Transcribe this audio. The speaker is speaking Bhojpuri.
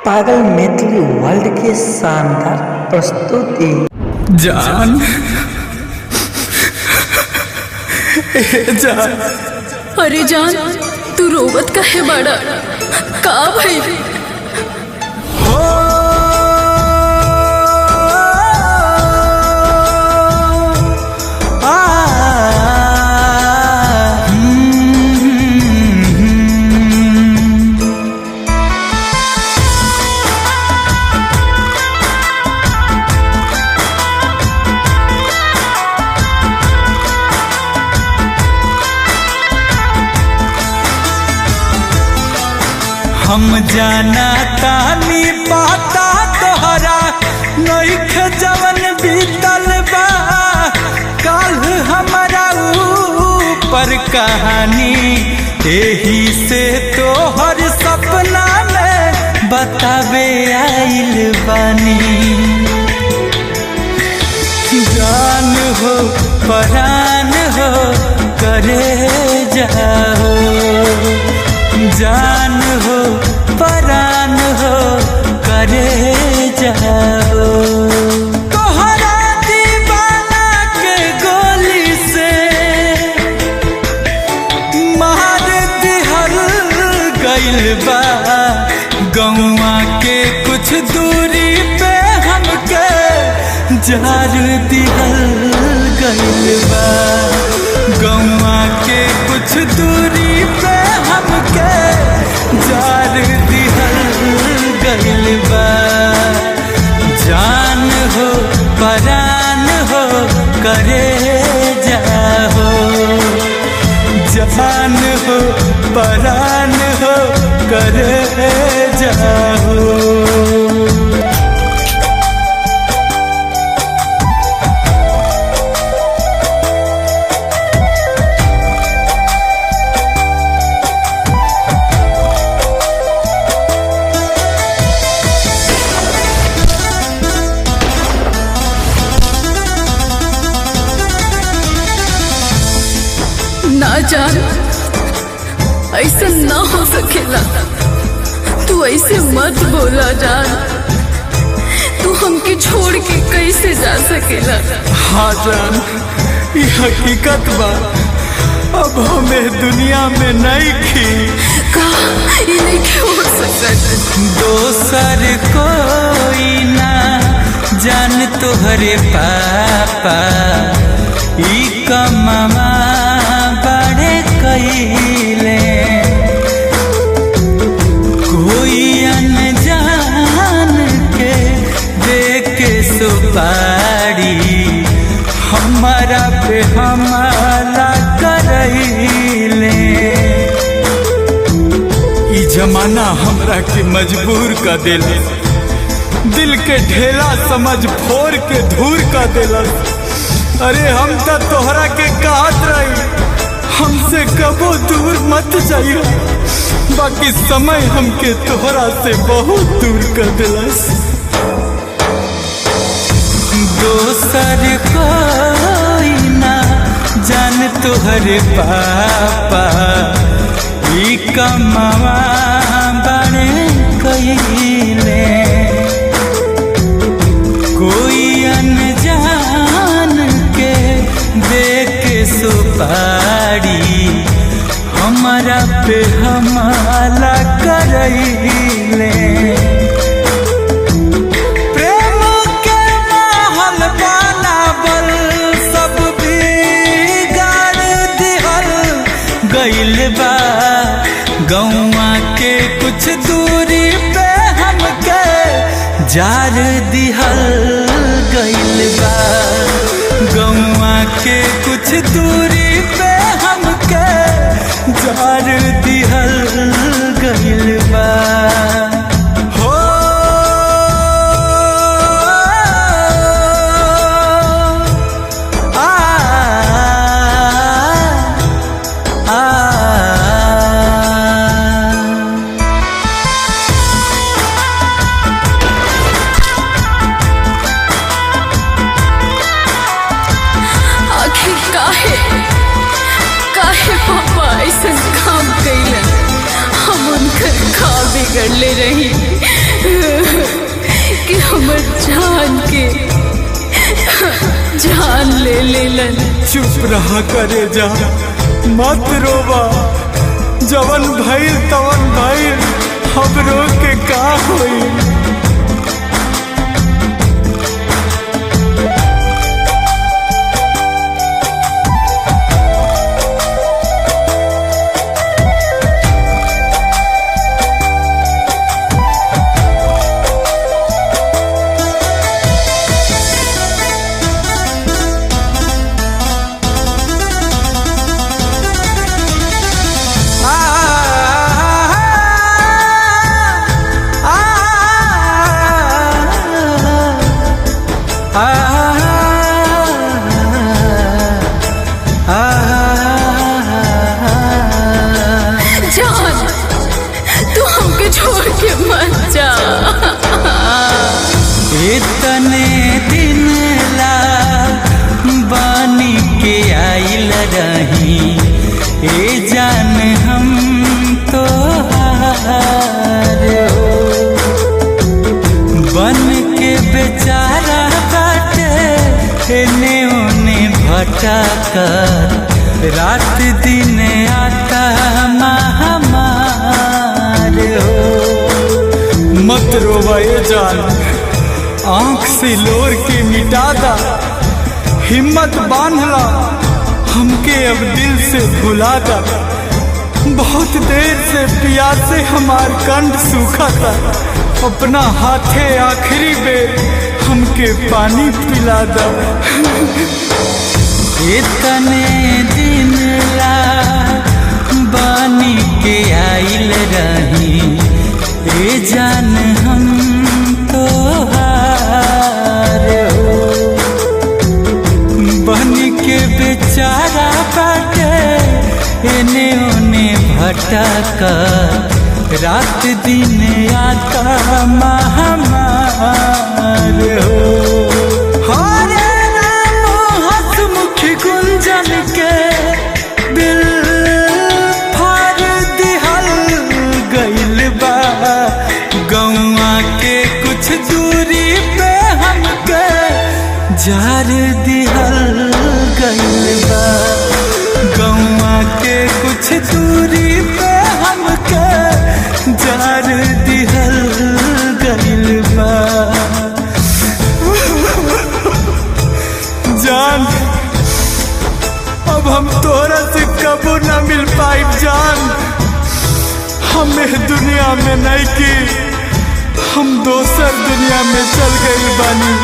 पागल मैथिली वर्ल्ड के शानदार प्रस्तुति। जान, ए जान। अरे जान, तू रोवत काहे बाड़ा? का भइल? हो, आ, हम जाना तानी पाता तोहरा नइख जवन बीतल बा। काल हमारा ऊपर कहानी एही से तोहर सपना में बतावे आइल बानी। जान हो, परान हो, करे जाओ। जान हो, परान हो, करे जाओ। तोहरा दीवाना के गोली से मार दिहल गइल बा। गौआ के कुछ दूरी पे हमके जार दिहल गइल बा। गौआ के कुछ दूरी पे हमके जार दिहल गइल बा। जान हो, परान हो, करे जाहो। जान हो, परान हो, करे जाहो। ना जान, ऐसा ना हो सकेला। तू ऐसे मत बोला जान। तू हमके छोड़ के कैसे जा सकेला? हाँ जान, ये हकीकत बा। अब हमें दुनिया में नहीं खी। का ये नहीं हो सकत? दोसर कोई ना जान तोहरे पापा ई कमावा बड़े कईले। कोई अनजान के देख सुपारी हमारा पे हमारा करैले। ई जमाना हमरा के मजबूर कर देले, दिल के ढेला समझ फोड़ के धूर कर देलस। अरे हम त तोहरा के कहत रही, हमसे कबो दूर मत जाइयो, बाकी समय हमके तोहरा से बहुत दूर कर देलस। दोसर कोई ना जान तोहरे पापा ई कमावा बड़े कईले। कोई अनजान के देख सुपारी हमारा पे हमारा करैले। प्रेम के महल बनावल सब बिगाड़ दिहल गइल बा। गौआ के कुछ दूरी पे हमके जार दिहल गइल बा। गौआ के कुछ दूरी पे हमके जार दिहल गइल बा। हो, आ, आ, आखिर काहे, काहे पापा ऐसा काम कैलन? हम उनकर का बिगड़ले रही? के जान ले लेलन। चुप रहा करे जा, मत रोवा। जवन भइल तवन भइल, अब रो के का होई। जान, तू हमके छोड़ के मत जा। इतने दिन ला बानी के आइल रही ए जान हम तो हो। बन के बेचारा बाटे एने ओने भटक, रात दिन आता महामार हो। मत रोवा ए जान, आंख से लोर के मिटा दा, हिम्मत बांधला हमके अब दिल से भुला दा। बहुत देर से प्यासे हमार कंठ सूखा था, अपना हाथे आखिरी बेर हमके पानी पिला दा। इतने दिन ला बानी के आइल रही ए जान हम तो हो। बन के बेचारा बाटे एने ओने भटक, रात दिन आता महामार हो। हरे राम हसमुख गुंजन के दिल फाड़ दिहल गइल बा। गौआ के कुछ दूरी पे हमके जार दिहल गइल बा। गौआ के कुछ दूरी पे हमके जार दिहल गइल बा। जान, अब हम तोहरा से कबो ना मिल पाइब जान। हम एह दुनिया में नहीं की, हम दोसर दुनिया में चल गई बानी।